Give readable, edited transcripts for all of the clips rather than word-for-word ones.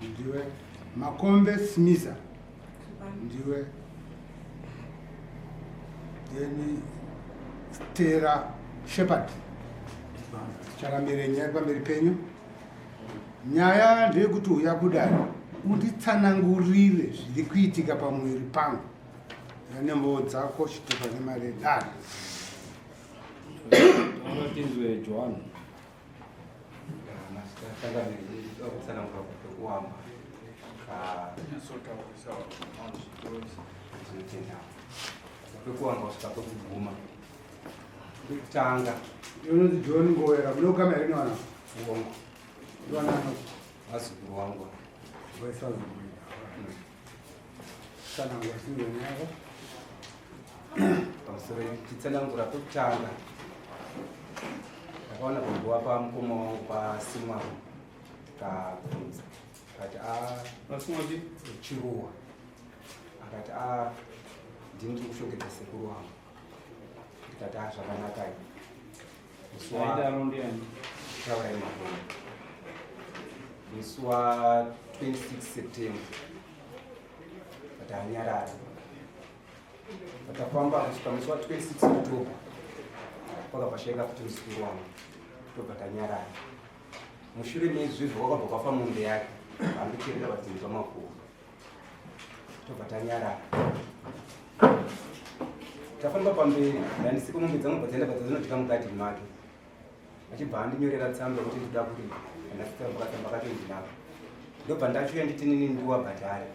Ndiwe. Makombe Smiza. Ndiwe. Then Stella Shepherd. Charamire nyaya pamberi penyu. Nyaya ndeyekuti uya kudare unditsanangurire zviri kuitika pamuviri pangu. Nembowo dzako chitupa nemari yedare. Tinzwe Joan. Pekuwamba kusvika pekuguma pekutanga unonzi John Ngowera munogama here newana wangu ndiwanano vazukuru wangu vaisazukuru tsanangura sinzoni yako pamusoro titsanangura pekutanga ndakaona panguva pamukoma wangu pasimwa kabvunza akati a chiruwa akati a ndini ndiri kushongedza sekuru wangu ndikati a zvakanakai musi wa taurai mabona musi wa 26 September tanyarara takafamba kusvika musi wa 26 October kwakabva shaika futi muzukuru wangu tobva tanyarara mushure meizvizvo kwakabva kwafa mombe yake vandocherera vadzinzwa makuva tobva tanyarara tafamba pamberi ndandisiko mombe dzangu bva dzaenda bva dzinodya mugadheni make achibva andinyorera tsamba yekuti ndinoda kuripa andasitsamba kacho ndinako ndobva ndachiuya nditi nini ndiwabhadhare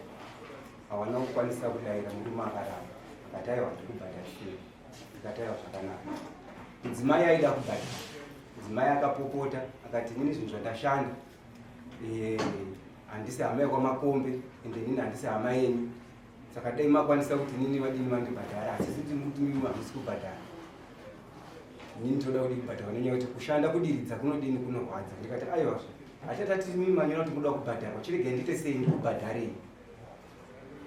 hawana kukwanisa kudaira murume akaramba akati aiwa ndikubhadharisei ndikati aiwa zvakanaka mudzimai aida kubhadhara mudzimai akapopota akati nini zvinhu zvandashanda eh, handisi hama yekwamakombe ende nini handisi hama yenyu saka dai makwanisa kuti nini vadini vandibhadhara asi kuti muti mimi hamusi kubhadhara nini toda kudii kubhadharwa nenyaya yekuti kushanda kudiridza kunodini kunorwadza ndikati aiwazve hachatati mimi manyora kuti munoda kubhadharwa chiregai ndiite sei ndikubhadharei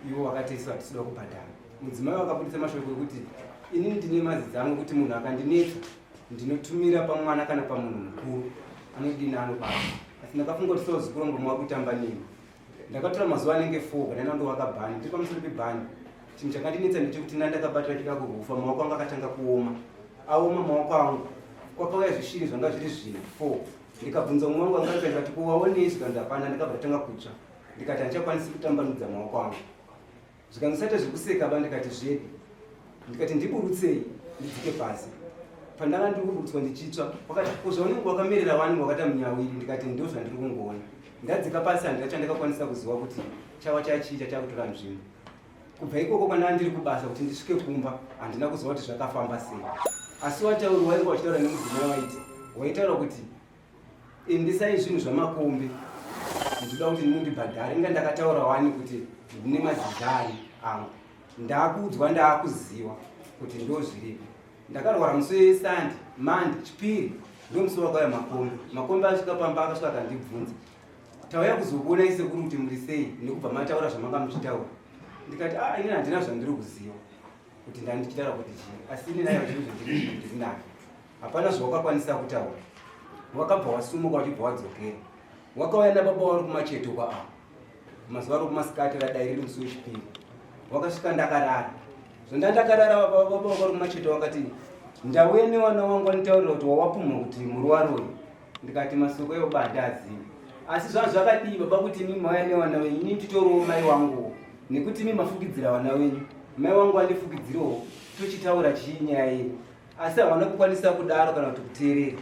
ivo vakati isu hatisida kubhadhara mudzimai wakabudisa mashoko ekuti inini ndine mazidzi angu kuti munhu akandinetsa ndinotumira pamwana kana pamunhu mukuru anodini anobata asi ndakafunga kuti sozukuru ngoma wakutamba nini ndakatora mazuva anenge four kana ndandovaka bhani ndiri pamusoro pebhani chinhu chakandinetsa ndechekuti ndandakabatira chida kurufa maoko angu akatanga kuoma aoma maoko angu kwakauya zvishiri zvanga zviri zvinhu four ndikabvunza umwe wangu anga ndikati kuwaonei zvikanzi hapana ndikabva tanga kutsva ndikati handichakwanisi kutambanudza maoko angu zvikanzi usaita zvekuseka ba ndikati zvedi ndikati ndiburutsei ndidzike pasi pandanga ndiri kuburutswa ndichitsva wakati ko zvaunenge wakamirira wani wakata munyawiri ndikati ndo zvandiri kungoona ndadzika pasi handina chandakakwanisa kuziva kuti chava chachiita chakutora nzvimbo kubva ikoko kwandanga ndiri kubasa kuti ndisvike kumba handina kuziva kuti zvakafamba sei asi watauri wainge wachitaura nemudzimai waiti waitaura kuti Endesai zvinhu zvamakombe ndinoda kuti mundibhadhare inga ndakataura wani kuti ndine mazizari angu ndakuudzwa ndaakuziwa kuti ndo zviripo ndakarwara musi wesande mande chipiri ndo musi wakauya makombe makombe asvika pamba akasvika akandibvunza tauya kuzokuonai sekuru kuti muri sei nekubva mataura zvamanga muchitaura ndikati a ah, inini handina zvandiri kuziva kuti ndandichitaura kuti chii asi ini nayo zvinhu zvandiri ndiri nazvo hapana zvawakakwanisa kutaura wakabva wasumuka wachibva wadzokera wakauya nababa wari kumacheto kwa mazuva ari kumasikati radai riri musi wechipiri wakasvika ndakarara zvonda ndakarara baba wari kumacheto wakati ndauya newana wangu wanitaurira kuti wawapumha kuti muruwaroyi ndikati masoko eoba handiazivi asi zvava zvakadii baba kuti imi mauya newana wenyu ini nditoriwo mai wanguwo nekuti imi mafukidzira vana wenyu mai wangu andifukidzirewo tochitaura chii nyaya yenyu asi havana kukwanisa kudaro kana kuti kuteerera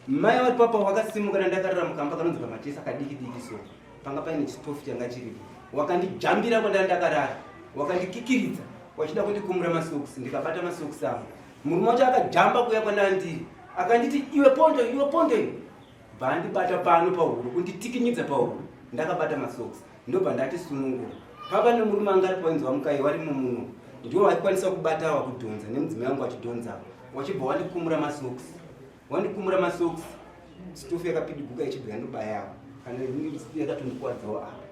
mai vari papa vakasimuka nandakarara mukamba kanonzi pamachesa kadiki diki so panga paine chitofu changa chiripo wakandijambira kwandanga ndakarara wakandikikiridza wachida kundikumura masokisi ndikabata masokisi angu murume wacho akajamba kuuya kwandanga ndiri akanditi iwe pondo iwe pondo iwe bva andibata pano pahuro kunditikinyidza pahuro ndakabata masokisi ndobva ndati sunungura pava nemurume anga ari painzi wamukai warimo muno ndiwo vaikwanisa kubata wakudhonza nemudzimai wangu wachidhonza wachibva wandikumura masokisi wandikumura masokisi stofu yakapidiguka ichibva yandobayawo kana yakatondikwadzawo apa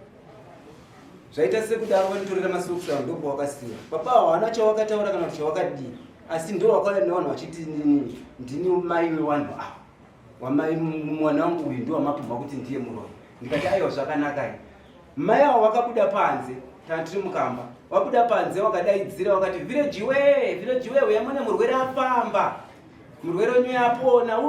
zvaita sekudaro vanditorera masokisi avo ndopa wakasiya papa hawana chawakataura kana kuti chawakadii asi ndo wakauya nevanhu vachiti nini ndini mai wevanhu ava wamai mwana wangu uyu ndiwamapumha kuti ndiye muroyi ndikati aiwa zvakanakai Mai avo vakabuda panze, tanga tiri mukamba, vabuda panze vakadaidzira vakati village we, village we, uya mune murwere afamba, murwere wenyu apona.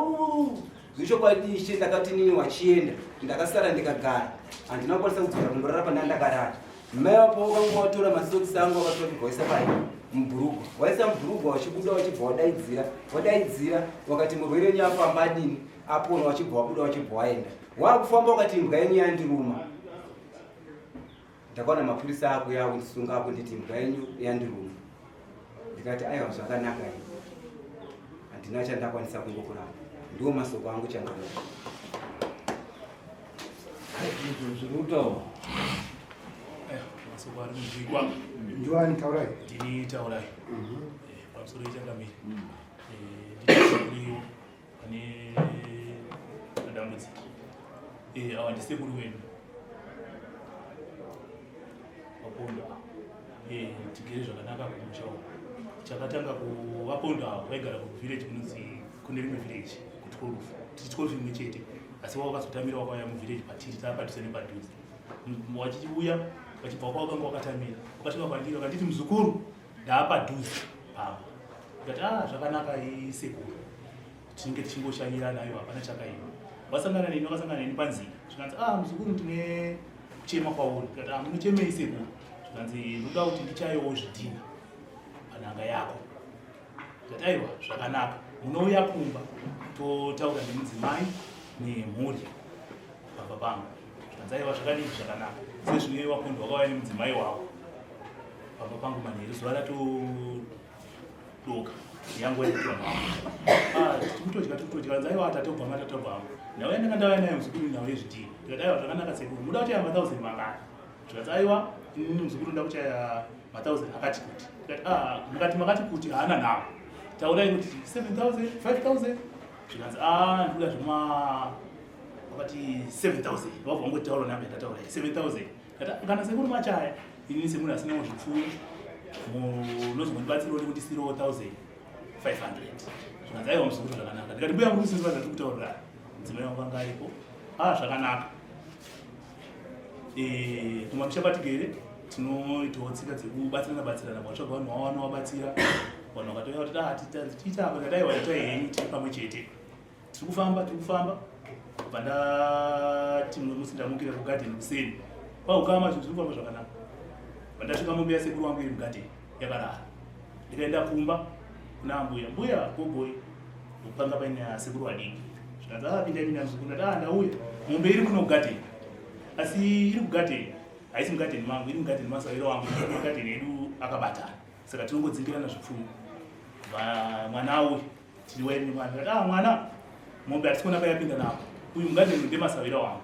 Zvechokwadi ishe ndakati nini wachienda, ndakasara ndikagara, handina kukwanisa kudzokera kumborara pandanga ndakarara. Mai vapo vakanga vatora masokisi angu vakatora kubva waisa pai mubhurugwa, waisa mubhurugwa wachibuda wachibva wadaidzira, wadaidzira wakati murwere wenyu afamba adini apona, wachibva wabuda wachibva waenda. Wakufamba wakati imbwa yenyu yandiruma. Ndakaona mapurisa akuya akundisunga akunditi imbwa yenyu yandiruma. Ndikati aiwa zvakanaka ini. Handina chandakwanisa kungokuramba. Ndiwo masoko angu changamire. Zviri kutaura. Masoko ari kunzwikwa. Ndiwani taurai? Ndini taurai. Pamusoro yechangamire. Ndini pane madambudziko. Awa ndisekuru wedu. Vapondo ava. Tigere zvakanaka kumusha uko. Chakatanga kuvapondo ava vaigara kuvillage kunonzi kune rimwe village kuTwelve. Tiri 12 imwe chete. Asi wavo vakazotamira wakauya muvillage patiri tava padhuze nepadhuze. Wachiuya vachibva kwavo vanga wakatamira. Wakasvika kwandiri vakanditi muzukuru ndaapadhuze pamba. Ndikati ah zvakanaka isekuru. Tinenge tichingoshanyirana aiwa hapana chakaipa. Vasangana neni vakasangana neni panzira. Zvikanzi ah muzukuru ndine kuchema kwauri. Ndikati ah munochemei sekuru? Zvikanzi ndoda kuti ndichayewo zvidhina panhanga yako. Ndikati aiwa zvakanaka. Munouya kumba totaura nemudzimai nemhuri pamba pangu. Zvikanzi aiwa zvakadii zvakanaka. Sezvinei wapondo wakauya nemudzimai wavo pamba pangu manheru zuva ratodoka yangu yaitwa ah tikutodya tikutodya vanzi aiwa tatobva matatobva nhau yandanga ndauya nayo muzukuru nhau yezvidhina. Ndikati aiwa zvakanaka sekuru muda kuchaya ma1000 mangani? Zvikanzi aiwa inini muzukuru ndoda kuchaya ma1000 akati kuti. Ndikati ah mukati makati kuti haana nhau. Taurai kuti 7000 5000 zvikanzi ah ndikuda zvema wakati 7000 wabva wangotaura namba yandataura 7000. Ndikati kana sekuru machaya inini semunhu asinawo zvipfuyo munozongondibatsirawo nekundisiirawo 1500. Zvikanzi aiwa muzukuru zvakanaka. Ndikati mbuya muri kusinzwa zvatiri kutaurirana. Mudzimai wangu anga aripo. Ah zvakanaka. Kumamisha kwatigere tinoitawo tsika dzekubatsirana batsirana, vatsvaga vanhu vavo vanovabatsira. Vanhu vakatouya kuti ah tiita apa, ndati aiwa itai henyu tiri pamwe chete. Tiri kufamba tiri kufamba kubva ndati mumwe musi ndamukira kugadheni kuseni kwaukama zvinhu zviri kufamba zvakanaka. Pandasvika mombe yasekuru wangu iri mugadheni yakarara. Ndikaenda kumba kuna ambuya, mbuya gogoi ndopanga paine asekuru vadiki. Zvikanzi ah pindai pinda muzukuru. Ndati ah ndauya. Mombe iri kuno kugadheni. Asi iri kugadheni haisi mugadheni mangu, iri mugadheni masawiro wangu. Magadheni edu akabatana. Saka tinongodzingirana zvipfuyo. Mwana auya tiri wairi nemwana. Ndikati ah mwana mombe hatisi kuona payapinda napo. Uyu mugadheni ndemasawiro wangu.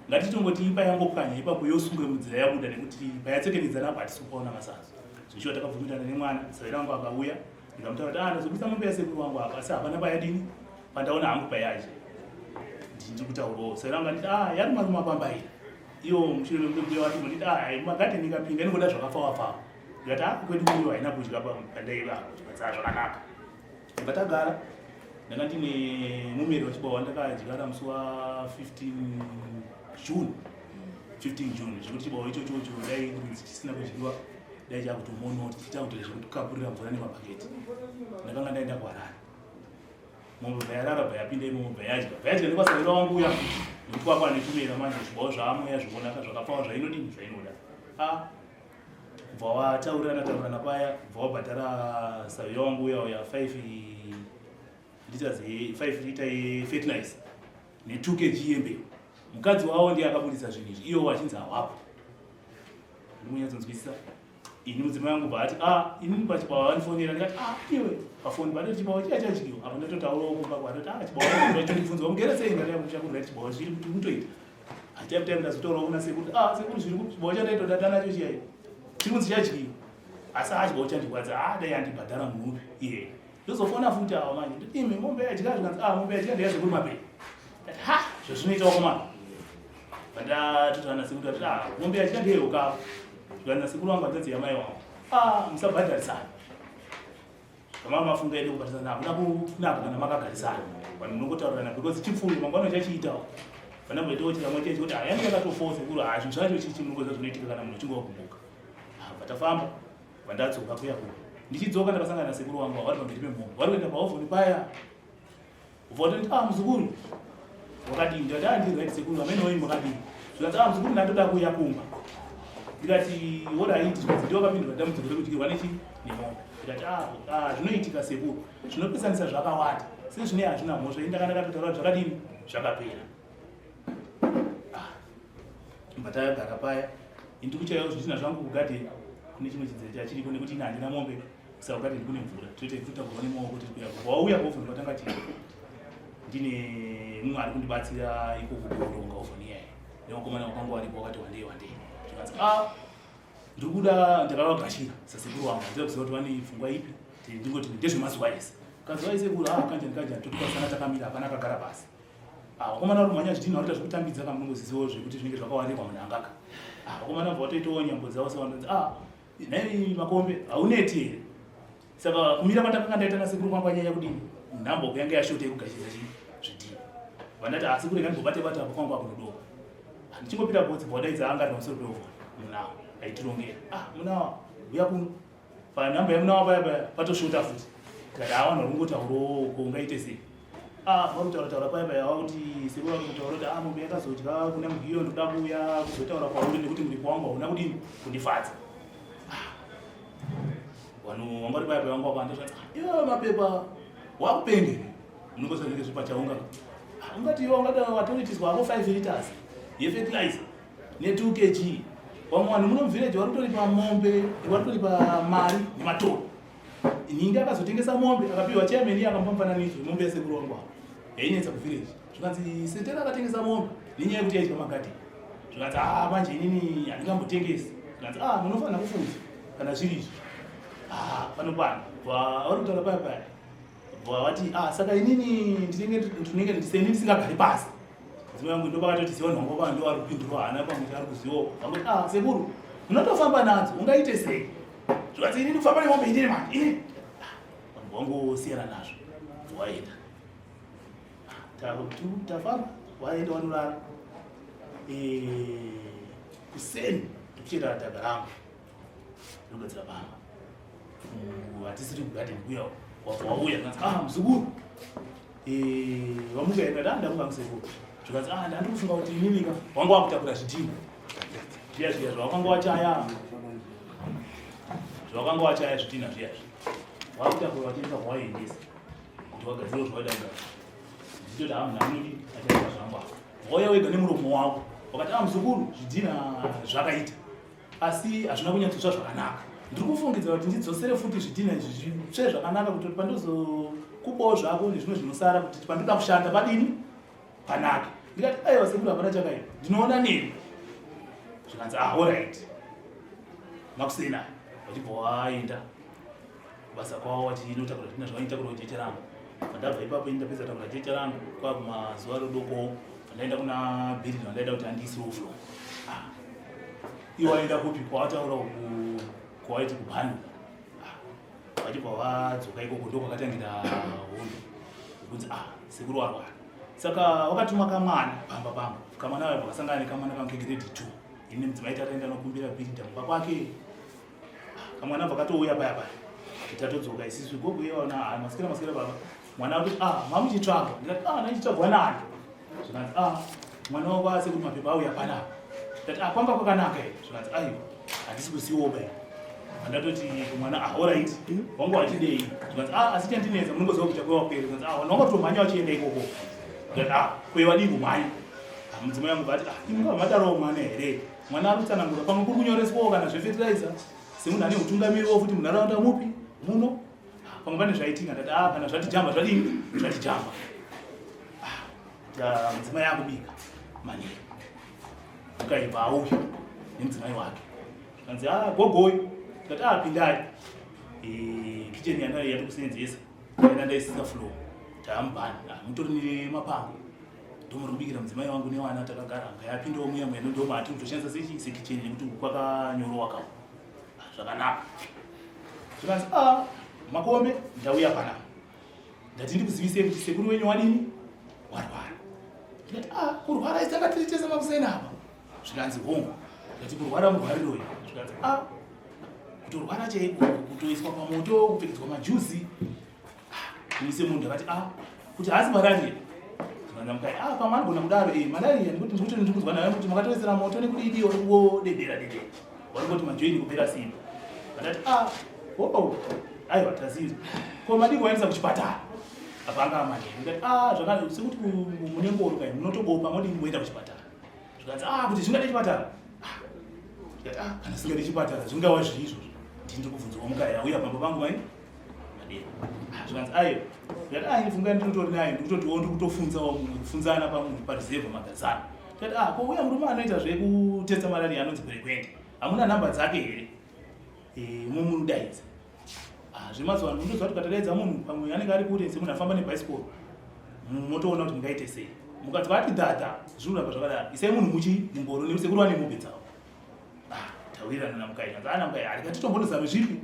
Ngatitongoti ipa yangopwanya ipapo yosunga mudzira yabuda nekuti payatsekenidza napo hatisi kupaona masazo. Zvichiwa takabvumirana nemwana, sawira wangu akauya ndikamutaura kuti ah ndazobudisa mombe yasekuru wangu apa asi hapana payadini pandaona hangu payadya. Ndiri kutaurawo sawira wangu anditi ah yaruma ruma pamba iyi. Iyo mushure mekunge mbuya wati nditi ah magadheni ikapinda inongoda zvakapfawa pfawa. Ndikati ah kwedu kuno haina kudya pandaiva zvikadza zvakanaka. Ndibva tagara ndanga ndine mumeri wachibawa ndakadyara musi wa 15 June 15 June zvekuti chibawa ichocho icho dai kunzi chisina kudyiwa dai chakutomonoti chiita kuti zvekukapurira mvura nemabhaketi. Ndakanga ndaenda kuHarare. Mombe bva yarara bva yapinda imomo bva yadya bva yadya nekwasarira wangu uya futi nekuti kwakwa netumera manje zvibawo zvaamoya zvikonaka zvakapfawa zvainodini zvainoda. Ah kubva wataurirana taurirana paya kubva wabhadhara saviya wangu uya uya 5 liters 5 liter yefertilizer ne 2 kg yembeu. Mukadzi wavo ndiye akabudisa zvinhu izvi iwo achinzi hawapo. Ndikunyatsonzwisisa ini mudzimai wangu bva ati ah inini pachibawa vandifonera ndikati ah iwe pafoni patoti chibawa chiya chadyiwa apa ndototaurawo kumba kwatoti ah chibawa chondibvunza mugere sei ndati yakusha kurira chibawa zviri kuti kutoita atime time ndazotaurawo kuna sekuru ah sekuru zviri chibawa chandaitodada nacho chiya chiri kunzi chadyiwa asi ah chibawa chandirwadza ah dai andibhadhara munhu upi iye ndozofona futi awa manje ndoti imi mombe yadya zvikanzi ah mombe yadya ndeyasekuru mapei ndati ha zvazvinoita wakomana vandatotaura nasekuru ndati ah mombe yadya ndeyeukapo zvikanzi nasekuru wangu hanzvadzi yamai wangu ah musabhadharisana Mama mafunga edu kubhadharisana hakuna kunaka kana makagarisana vanhu munongotaurirana because chipfuyo mangwana uchachiitawo. Vandamboitawo chiramwa chiya chekuti ah, yange yakatofawo sekuru, ah, zvinhu zvacho chichi munongoziva zvinoitika kana munhu uchinge wagumbuka. Ah, bva tafamba, bva ndadzoka kuya kuya. Ndichidzoka ndakasangana nasekuru wangu vari pamberi pemombe. Vari kuenda paovhoni paya. Ubva watoti ah, muzukuru wakadii? Ndikati ah, ndiri right sekuru, amene wenyu makadii? Zvikanzi ah, muzukuru ndandoda kuuya kumba. Ndikati orit, zvikanzi ndiwo wakapindura dambudziko rekudyirwa nechi nemombe. Ndikati ah, ah, zvinoitika sekuru, zvinopesanisa zvakawanda. Sezvinei hazvina mhosva, ini ndanga ndakatotaura kuti zvakadini zvakapera. Ah, patagara paya ini ndikuchayawo zvitina zvangu kugadheni kune chimwe chidziro chachiriko nekuti ini handina mombe saka kugadheni kune mvura toita kutagurwa nemaoko tiri kuya wauya kuovhoni kwatanga tiri ndine mumwe ari kundibatsira ikoko kuronga ovhoni iyayi nevakomana vakanga varipo vakati wandei wandei zvikanzi a ah, ndiri kuda ndakavagashira sasekuru wangu handida kuziva kuti vane pfungwa ipi ndingoti ndezvemazuva ese kazuva ese kuru ah kanjani kanjani totikwanisana takamira hapana akagara pasi Ah, vakomana vari kumhanya zvidhinha vanoita zvekutambidza kamunongozizivawo zvekuti zvinenge zvakawanikwa munhangaka. Ah, vakomana bva vatoitawo nyambo dzavo sevanonzi ah, nhai makombe hauneti here? Saka kumira kwatakanga ndaita nasekuru kwangu anyanya kudini? Nhambo yange yashota yekugashidza chii zvidhinha. Vandati ah, sekuru rega ndimbobate bate apo kwangu akunodoka. Ah, ndichingopinda botsi bva wadaidza anga ari pamusoro peovhoni munawa aitirongera. Ah, munawa uya kuno. Panhamba yamunawa paya paya patoshota futi. Tikati ah, vanhu vari kungotaurawo ko ungaite sei? Ah, vari kutaura taura paya paya vakuti sekuru vari kutaura kuti ah, mombe yakazodya kuna mgiyo ndoda kuuya kuzotaura kwauri nekuti muripo wangu hauna kudini kundifadza. Ah, vanhu vanga vari paya paya vanga vakawanda zvanzi ah, iwe mapepa wakupenge unongoziva zvinenge zviri pachaunga. Ah, ungati iwe ungati watoitiswa hako 5 liters yefertilizer ne 2 kg vamwe vanhu muno muvillage vari kutoripa mombe vari kutoripa mari nematoro Nhingi akazotengesa mombe akapiwa chairman iye akamupa mufananidzo wemombe yasekuru wangu apa yainetsa kuvillage zvikanzi setera akatengesa mombe nenyaya yekuti yaidya magadheni zvikanzi ah manje inini handingambotengesi zvikanzi ah munofanira kufunza kana zviri izvi ah pano pano vari kutaura paya paya vati ah saka inini ndinenge ndinenge ndiseni ndisingagari pasi mudzimai wangu ndopakatoti ziva nhongo pano ndo ari kupindurwa hana pamwe ari kuzivawo vangoti ah sekuru munotofamba nadzo ungaite sei zvikanzi inini kufamba nemombe inini manje ini vanhu vangosiyana nazvo waenda tafamba waenda wanorara kuseni ndikuchera dhaga rangu ndogadzira pamba hatisiri kugadeni kuya wabva wauya zvikanzi ah muzukuru vamuka here ndati ah ndamuka musekuru zvikanzi ah ndandikufunga kuti ininika wanga wakutakura zvidhina zviya zviya zvawakanga wachaya zvawakanga wachaya zvidhina zviya zviya wakutakura wachiendesa kwawaiendesa kuti wagadzire zvawaida kugadzira ndichitoti haa munhu anodi achaita zvangu apa wauya wega nemuromo wako wakati ah muzukuru zvidhina zvakaita asi hazvina kunyatsotsva zvakanaka ndiri kufungidzira kuti ndidzosere futi zvidhina izvi zvitsve zvakanaka kuti pandozokupawo zvako nezvimwe zvinosara kuti pandoda kushanda padini panake ndikati aiwa sekuru hapana chakaipa ndinoona nemi zvikanzi ah orit makusena vachibva waenda kubasa kwavo vachinotakura zvidhina zvavaitakura kujecha rangu pandabva ipapo ini ndapedza takura jecha rangu kwakumazuva rodoko Ndaenda kuna Billy ndaida kuti andiisirewo floor. Ah. Iwo waenda kupi kwawataura ku kwawaiti kubhanu. Ah. Vachibva vadzoka ikoko ndokwakatangira hondo. Kunzi ah sekuru warwara. Saka wakatuma kamwana pamba pamba. Kamwana waibva kasangana nekamwana kangu kegrade 2. Ini mudzimai tataenda nokumbira Billy ndamumba kwake. Ah, kamwana bva katouya paya paya. Tatodzoka isisu gogo iye ah masikira masikira baba. Mwana akuti ah mamuchitsvaga. Ndikati ah ndaichitsvagwa nani? Zvikanzi ah mwana wako ase kuti mapepa auya panapa. Ndati ah kwanga kwakanaka here? Zvikanzi aiwa handisi kuzivawo bai. Ndatoti kumwana ah alright wangu wachidei? Zvikanzi ah asi chandinetsa munongoziva kuti kwewa kwere. Zvikanzi ah vanhu vangatomhanya vachienda ikoko. Ndikati ah kwewa dii kumhanya? Ah mudzimai wangu vati ah imi madarowo mwana here? Mwana ari kutsanangura pamwe kuri kunyoreswawo kana zvefetiraiza semunhu ane utungamiriwo futi munharaunda mupi muno pamwe pane zvaitika ndati ah kana zvatijamba zvadini zvatijamba ah, mudzimai akubika manheru ukaibva auya nemudzimai wake zvikanzi ah gogoi tikati ah pindai eh, kitchen yanayo yatikusenzesa enda ndaisisa floor taamubhani ah, mutori nemapango ndomuri kubikira mudzimai wangu nevana takagara ngayapindawo muya muya ndomati kutoshandisa sechi sekicheni nekuti kwakanyorowa kawo zvakanaka zvikanzi a ah, makombe ndauya panapa ndati ndikuzivisei kuti sekuru wenyu wadini warwara. Tikati ah, kurwara isi tanga tiri tese makuseni apa. Zvikanzi hongu. Tikati kurwara murwariroi? Zvikanzi ah, kutorwara chaiko, kutoiswa pamoto, kupfekedzwa majuzi. Muise munhu akati ah, kuti haasi malaria. Zvikanzi mukai ah, pamwe anogona kudaro eh, malaria nekuti ndikuti ndiri kunzwa nayo kuti makatoisira moto nekudidi wodedera dedera. Warikoti majoini kupera simba. Vandati ah, oh, aiwa taziva. Ko madii kuvaendesa kuchipatara? Apa anga amanheru. Ndikati ah, zvakadai sekuti mune ngoro kai munotobopa modini moenda kuchipatara. Zvikanzi ah, kuti zvingade chipatara? Ah, ndikati ah, kana singade chipatara zvingawa zvii izvozvo? Ndini ndiri kubvunzwa mukai auya pamba pangu mai madero. Ah, zvikanzi aiwa. Ndikati ah, ini pfungwa yandinotori nayo ndikutotiwo ndiri kutofunzawo kufunzana pamunhu pareserve magazana. Ndikati ah, ko uya murume anoita zvekutesta malaria anonzi Kwerekwende. Hamuna nhamba dzake here? Eh, mumudaidza. Ah, zvemazuva ano unotoziva kuti ukatodaidza munhu pamwe anenge ari kure semunhu afamba nebhasikoro motoona kuti mungaite sei. Mukanzwa ati dhadha zviri kuramba zvakadaro. Isai munhu muchi mungoro nekuti sekuru vane mombe dzavo. Ah, tawirirana naMukai. Hanzi ana Mukai, ah, rikati zvipi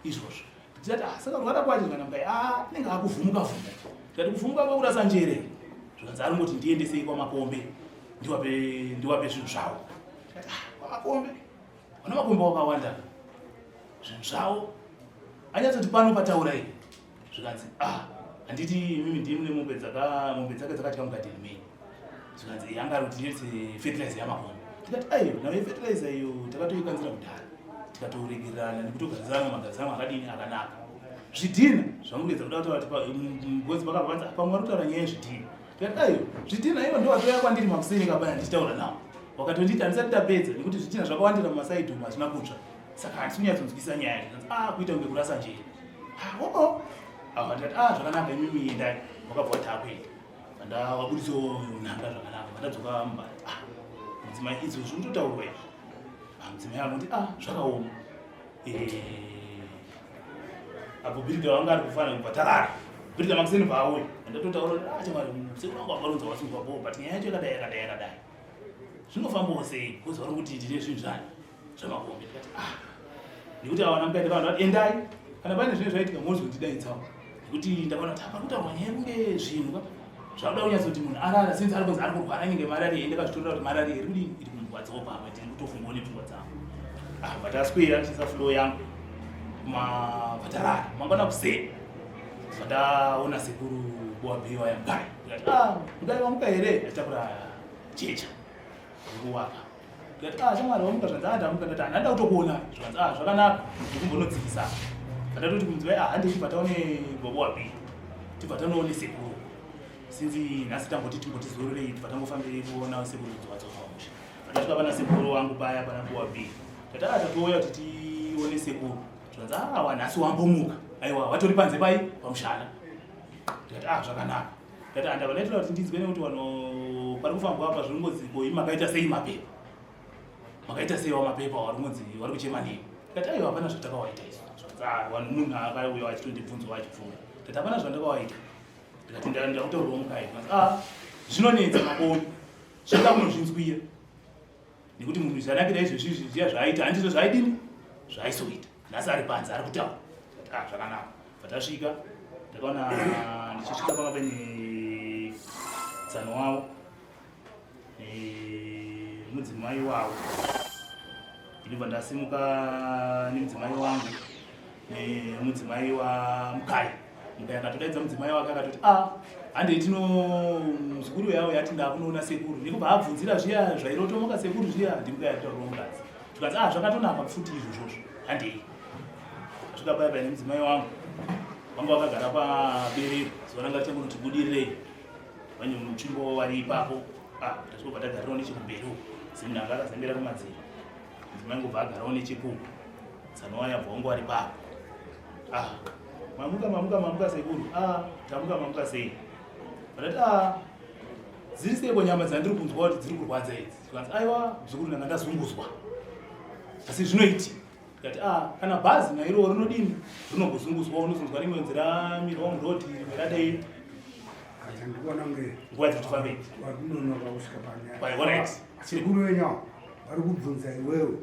izvozvo. Tikati ah, saka kurwara kwacho kana Mukai ah, anenge akuvhumuka vhumuka. Tikati kuvhumuka kwekurasa njere. Zvikanzi ari ngoti ndiendesei kwaMakombe ndiwape ndiwape zvinhu zvavo. Tikati ah, kwaMakombe. Vana Makombe wakawanda. Zvinhu zvavo. Anyatsoti pano pataura iyi. Zvikanzi ah, handiti imimi ndimi mune mombe dzaka mombe dzake dzakatya mugadheni menyu. Zvikanzi anga ari kuti ndiendese fertilizer yaMakombe. Tikati aiyo, nayo fertilizer iyo takatoikanzira kudhara. Tikatoregererana nekutogarisana magarisano akadini akanaka. Zvidhina zvamukuedza kuda kutaura kuti because pakabva pamwe vari kutaura nyaya yezvidhina. Tikati aiyo, zvidhina ivo ndo vatouya kwandiri makuseni kapaya ndichitaura navo. Wakatonditi handisati ndapedza nekuti zvidhina zvakawandira mumasaidhi umu hazvina kutsva. Saka handisi kunyatsonzwisa nyaya. Zvikanzi ah, kuita kunge kurasa njere. Ah, oh oh. Ava ndikati ah, zvakanaka imimi endai. Wakabva wati akuenda. Ndavabudisawo nhanga zvakanaka. Vandadzoka mumba. Ah, mudzimai idzo zviri kutotaurwa izvi. Ah, mudzimai anoti ah, zvakaoma. Eh, apo Bhiridha wanga ari kufanira kubva tarara. Bhiridha makuseni paauya. Ndatotaura kuti ah, chamwari sekuru wangu akaronza wasungwa bho but nyaya yacho yakadai yakadai yakadai. Zvinofambawo sei? Because vari kuti ndine zvinhu zvani zvamakombe. Ndikati ah, nekuti awana mukaenda vanhu vati endai kana paine zvinenge zvaitika mozondidaidzawo nekuti ndakaona kuti apa kutaurwa nyaya yekunge zvinhu ka zvakuda kunyatsoti munhu arara since ari kunzi ari kurwara inenge malaria ende kazvitorera kuti malaria iri kudini iri kumurwadzawo pamwe tiri kutofungawo nepfungwa dzangu. Ah, but aswera ndichisa flow yangu kumapatarara mangwana kuseni vandaona sekuru boabhiwa yamukai. Ndikati ah, mukai wamuka here? Achitakura jecha rikuwaka. Ndikati ah, shamwari wamuka? Zvanzi ah, ndamuka. Ndati handada kutokuona. Zvanzi ah, zvakanaka ndikumbonodzikisa. Ndatoti kumudzimai ah, handei tibva taone gobo wapi, tibva tanoone sekuru sinzi nhasi tamboti timboti zororei tibva tambofambirei kuona sekuru kuti wadzoka musha. Ndasvika pana sekuru wangu paya pana bowabi. Tati ah, tatouya kuti tione sekuru. Zvanzi ah, wanhasi wambomuka. Aiwa watori panze pai pamushana. Ndikati ah, zvakanaka. Ndati ah, ndabva ndaitira kuti ndinzwe nekuti vanhu pari kufambwa apa zviri ngonzi ko imi makaita sei mapepa? Makaita sei wa mapepa wari ngonzi wari kuchema nei? Ndikati aiwa hapana zvatakawaita isu. Zvanzi ah, vanhu munhu akauya achitondibvunza achipfuura. Ndikati hapana zvandakawaita. Ndikati ndakutaurwa mukai. Zvanzi ah, zvinonetsa makoni. Zvinoda kunozvinzwira. Nekuti munhu zvanakira izvezvi izvi zviya zvaaita handizvo zvaaidini zvaaisoita. Nhasi ari panze ari kutaura. Ndikati ah, zvakanaka. Patasvika ndakaona ndichisvika panga paine tsano wavo mudzimai wavo. Ndinobva ndasimuka nemudzimai wangu nemudzimai waMukai. Mukai akatodaidza mudzimai wake akatoti ah, handei tino muzukuru yavo yati ndakunoona sekuru. Nekubva abvunzira zviya zvairotomoka sekuru zviya ndiMukai ataurwa mukadzi. Tikanzi ah, zvakatonaka futi izvozvozvo handei. Tasvika paya paine mudzimai wangu vanga vakagara paberere zuva ranga richangonoti budirirei vane mutsvimbo vari ipapo. Ah, tasvika tagarirawo nechekumberi uko semunhu anga akazembera kumadziro. Mudzimai ngobva agarawo nechekuko tsano waya bva wangu vari papo. Ah, mamuka mamuka mamuka sekuru. Ah, tamuka mamuka sei? Vakati ah, dziri seiko nyama dzandiri kunzwa kuti dziri kurwadza idzi? Zvikanzi aiwa muzukuru ndanga ndazunguzwa asi zvinoiti. Ndikati ah, kana bhazi nairo rinodini rinombozunguzwa unozonzwa rimwe nzira mirwa murodhi rimwe radai. Ndikuona kunge nguva dziri kufambei vari kunonoka kusvika panyaya. Alright. Sekuru venyu avo vari kubvunza iwewe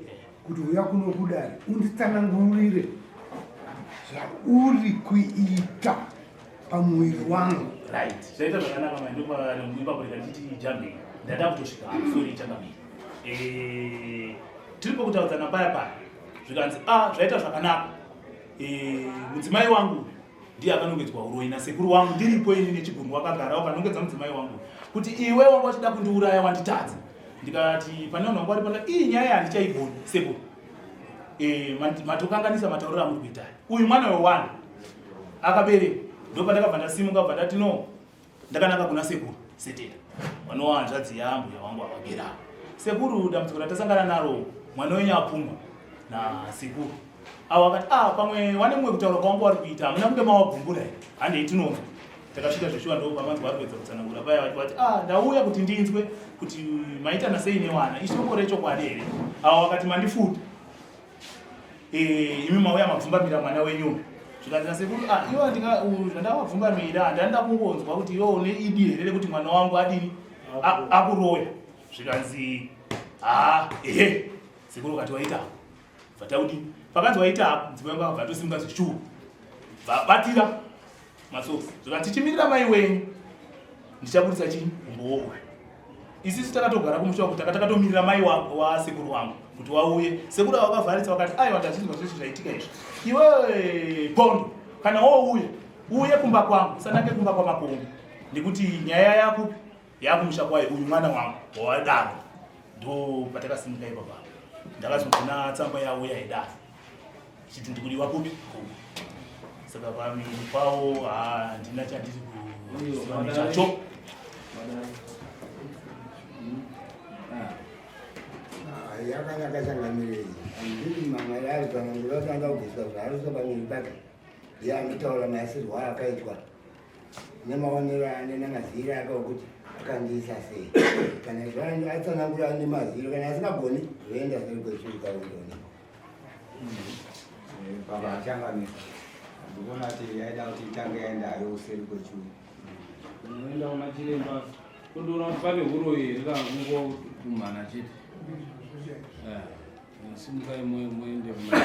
kuti uya kuno kudare unditsanangurire zvauri kuita pamuviri wangu. Right, zvaita zvakanaka mai, ndopamuimba kurega ndichiti jambei, ndada kutosvika. Sorry changamire. Tiri pokutaudzana paya paya, zvikanzi, "A, zvaita zvakanaka. Mudzimai wangu ndiye akanongedzwa uroyi nasekuru wangu ndiripo ini nechigunhu wakagara wakanongedza mudzimai wangu kuti iwe wanga uchida kundiuraya, wanditadza." Ndikati pane vanhu vanga vari pano, iyi nyaya handichaigoni sekuru. Matokanganisa matauriro amuri kuita. Uyu mwana wewani akaberekwa. Ndopandakabva ndasimuka, bva ndati no, ndakananga kuna sekuru Setera, vanova hanzvadzi yambuya wangu avagerapo. "Sekuru, dambudziko ratasangana naro, mwana wenyu apumwa nasekuru avo." Akati, "Ah, pamwe wane mumwe kutaura kwangu wari kuita, hamuna kunge mawabvumbura here? Handei tinonzwa." Takasvika zveshuwa, ndo pamanzwa vari kuedza kutsanangura paya vati, "Ah, ndauya kuti ndinzwe kuti maitana sei newana, ishoko rechokwadi here?" Avo vakati, "Mandifuta. Imi mauya mabvumbamira mwana wenyu." Zvikanzi nasekuru, "Ah, iwo zvandawabvumbamira, ndanda kungonzwa kuti iwe une idi here rekuti mwana wangu adini, akuroya." Zvikanzi, "Ha, ehe." Sekuru kati, "Waita bvataudi." Pakanzi waita, mudzimai wangu akabva atosimuka zvishuwa, bvabatira masokisi, zvikanzi, "Tichimirira mai wenyu, ndichabudisa chii, umbowo uyu." Isisu takatogara kumusha uku, takatomirira mai wasekuru wangu kuti wauye. Sekuru avo vakavharisa, vakati, "Aiwa, ndazvinzwa zveshe zvaitika izvi. Iwe Pondo, kana wouya, uye kumba kwangu, usanange kumba kwaMakombe, nekuti nyaya yako yakumusha kwayo. Uyu mwana wangu wawadaro." Ndo patakasimuka ipapa. Ndakazogona tsamba yauya yedaro ichiti ndikudiwa kupi kuku. Saka pamiri pawo handina chandiri kuziva nechacho. Yakanaka changamirei. Handiri mamwe ari pano vatanga kubviswa zvaarisa pamiri pake. Iye anotaura maisirwo aakaitwa nemaonero ane namaziro ake okuti akandiisa sei. Kana atsanangura nemaziro, kana asingagoni, zvoenda seri kwechuru kaundoonekwa. Baba achangamisa, ndikuona kuti yaida kuti itange yaendayo useri kwechuru. Unoenda kuna chiremba kundoona kuti pane uroyi here kana kungopumhana chete. Simukai muende kuma.